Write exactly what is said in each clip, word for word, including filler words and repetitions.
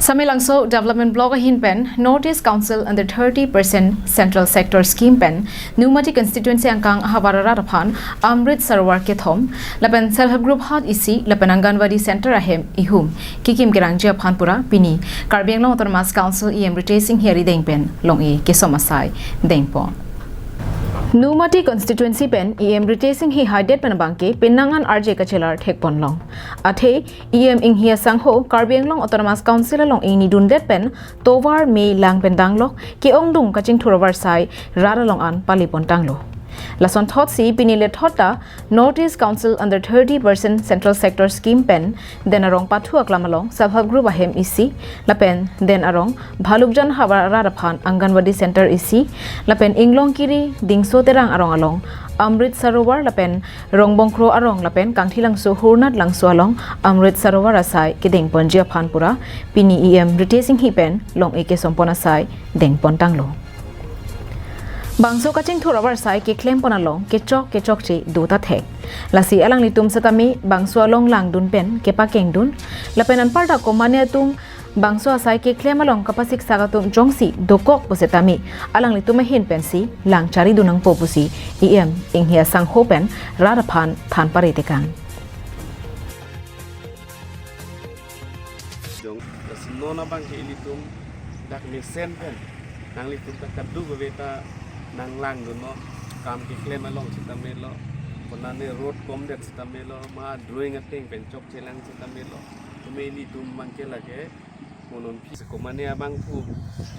Samelangso Development Block ahin pen North East Council under thirty percent Central Sector Scheme pen Nomati Constituency angkang ahavar arat aphan Amrit Sarovar kethom lapen Self Help Group hat isi lapen Anganwadi Center ahem ihum kekim kerangji aphan pura pini Karbi Anglong Autonomous Council E M Ritesh Enghee arideng pen long-e kesom asai dengpon. Nomati Constituency pen E M Ritesh Enghee haidet pen abangke penang an arje kachelar thekpon long. Athe E M Enghee asangho Karbi Anglong Autonomous Council along ingni dundet pen tovar me lang pen danglok ke-ongdung kachingthur avarsai rat along an pali pon tanglo. Lason thotsi pini lethot ta North East Council under thirty percent Central Sector Scheme pen Den Arong pathu aklam along Self Help Group ahem isi lapen Den Arong Bhalukjan ahavar arat aphan Anganwadi Center isi lapen Inglongkiri Dingso Terang arong along Amrit Sarovar lapen Rongbongkro arong lapen Kangthilangso Hurnat Langso along Amrit Sarovar asai kedengponji aphan pura pini E M Ritesh Enghee pen long-e kesompon asai dengpon tanglo. Bangso kachingthur avarsai keklempon along kechok kechokche do ta thek. Lasi alanglitum setame bangso along langdun pen kepakengdun lapen anparta komane atum bangso asai keklem along kapasiksak atum jongsi dokok pu setame alanglitum ahin pensi lang charidun nangpo pusi E M Enghee asangho pen rat aphan than pare tekang. Jong, lasi non abangke ilitum dak mesen pen nanglitum ta kadokave ta nanglangdunnon, kam keklem along sitame lo, konane road komdet sitame lo, ma drawing ateng pen chokchelang sitame lo, tumi ilitum abangke lake mo non phi komane abangphu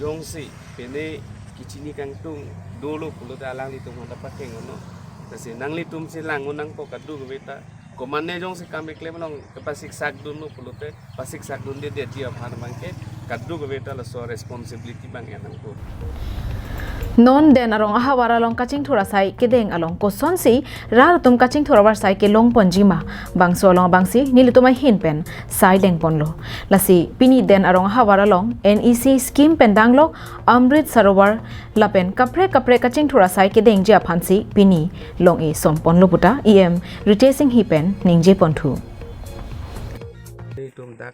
jongsi pine kachini kangtung dolo pulote alanglitum aphan ta pakeng-onnon. Lasi nanglitum si lang-un nangpo kadokave ta, komane jongsi kam keklem along kapasiksakdunlo pulote pasiksakdundedetji aphan abangke kadokave ta laso responsibility abang en nangpo. Non Den Arong ahavar along kachingthur asai kedeng along kosonsi rat atum kachingthur avarsai kelongponji ma, bangso along abangsi nelitum ahin pen sai dengponlo. Lasi pini Den Arong ahavar along N E C scheme pen danglok Amrit Sarovar lapen kaprek kaprek kachingthur asai kedengji aphansi pini long-e somponlo puta E M Ritesh Enghee pen ningjeponthu. Itum dak,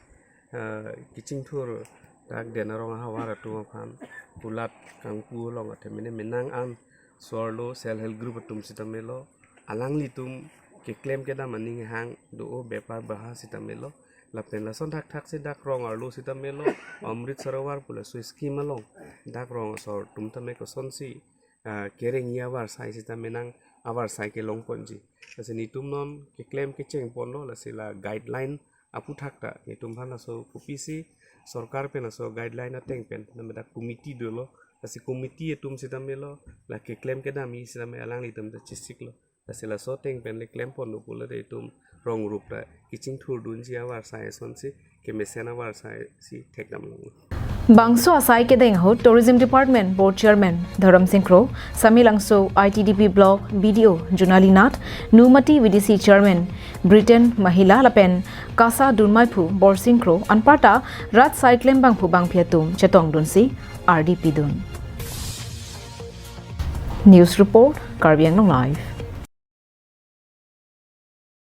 eh, kachingthur dak Den Arong ahavar atum aphan kulat kangpu along athe mene menang an so-arlo Self Help Group atum sitame lo, alanglitum keklem kedam aning hang do-o bepar baha sitame lo, lapen lason thakthak si dak rong arlo sitame lo, Amrit Sarovar pu laso scheme along dak rong asor atum tame kosonsi, ah, kerengji avarsai sitame nang avarsai kelongponji. Lasi netum non keklem kechengponlo, lasi la guideline aphuthak ta netum aphan laso kopisi sorkar pen laso guideline ateng pen name dak committee dolo, lasi committee atum sitame lo, la keklem kedamji sitame alanglitum ta chesiklo. Lasi laso ateng pen le klemponlo pulote itum rong rup ta kachingthurdunji avarsai asonsi kemesen avarsai si thekdam long. Bangso asai kedeng ahut Tourism Department Board Chairman Dharam Sing Kro, Samelangso I T D P Block B D O Junali Nath, Nomati V D C Chairman Britain Mahila lapen KASA dunmaiphu Borsing Kro anparta rat sai klem bangphu bangphi atum chetongdunsi ardi pidun. News report, Karbi Anglong Live.